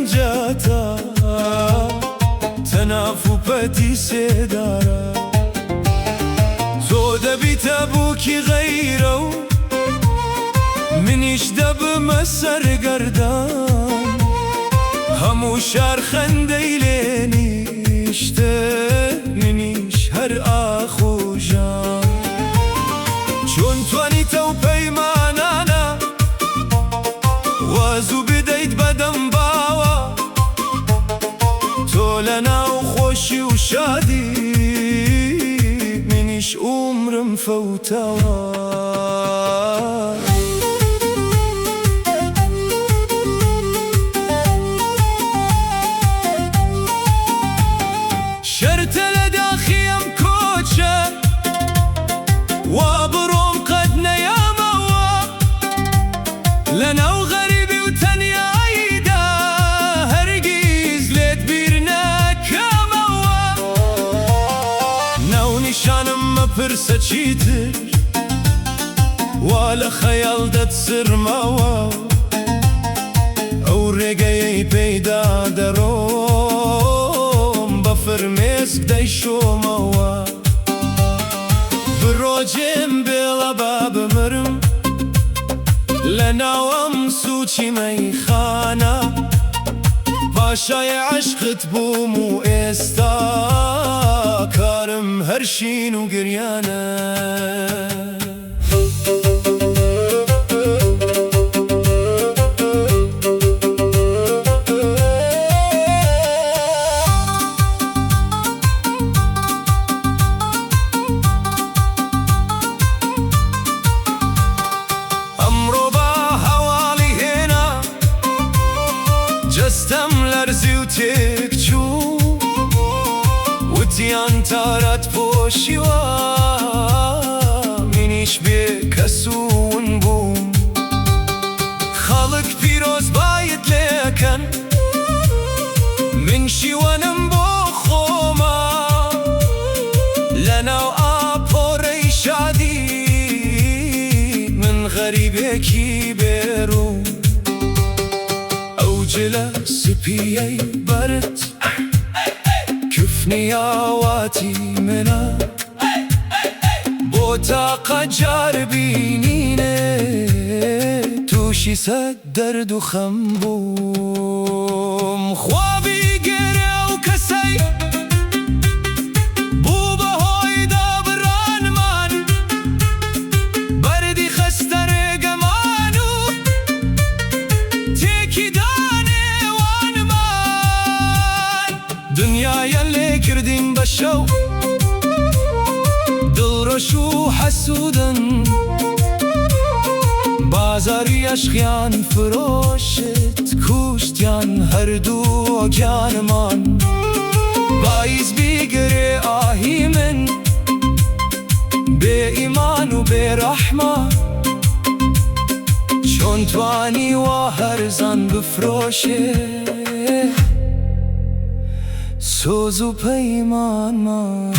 پەنجەتا تەناف و پەتی سێدارە. تۆ دەبیتە بووکی غەیرە و منیش دەبمە سەرگەردان. هەموو شار خەندەی لێ نیشتە، منیش هەر ئاخ و ژان. چۆن توانیتە و پەیمانانە وازوو بدەیت بەدەم باوە؟ تۆ لە ناو خۆشی و شادی، منیش عومرم فەوتاوە. شەرتە لە داخی ئەم کۆچە وا بڕۆم قەت نەیامەوە. لە ناو غەریبی و تەنیاییدا هەرگیز لێت بیر نەکەمەوە. ناونیشانم مەپرسە چیتر، وا لە خەیاڵ دەتسرمەوە. ئەو ڕێگەیەی پێیدا دەڕۆم بە فرمێسک دەیشۆمەوە. بڕۆ جێم بێڵە با بمرم لە ناو ئەم سووچی مەیخانە. پاشای عەشقت بووم و ئێستا کارم هەر شین و گریانە. ئەمڕۆ با هەواڵی هێنا، جەستەم لەرزی و تێکچوو. وتیان تارات پۆشیوە، منیش بێ کەس و ون بووم. خەڵک پیرۆزبایت لێکەن، من شیوەنم بۆ خۆمە. لەناو ئاپۆرەی شادی، من غەریبێکی بێڕووم. ئەو جلە سپیەی بەرت کفنی ئاواتی منە. بۆ تاقە جار بینینێ تووشی سەد دەرد و خەم بووم. خوا بیگرێ ئەو کەسەی بوو بە هۆی دابڕانمان، بەردی خستە ڕێگەمان و تێکی دا نێوانمان. دنیایان لێ کردین بە شەو، دڵڕەش و حەسوودن. بازاڕی عەشقیان فرۆشت، کوشتیان هەردوو گیانمان. پاییز بیگرێ ئاهی من، بێ ئیمان و بێ ڕەحمە. چۆن توانی وا هەرزان بفرۆشێ سۆز و پەیمانمان؟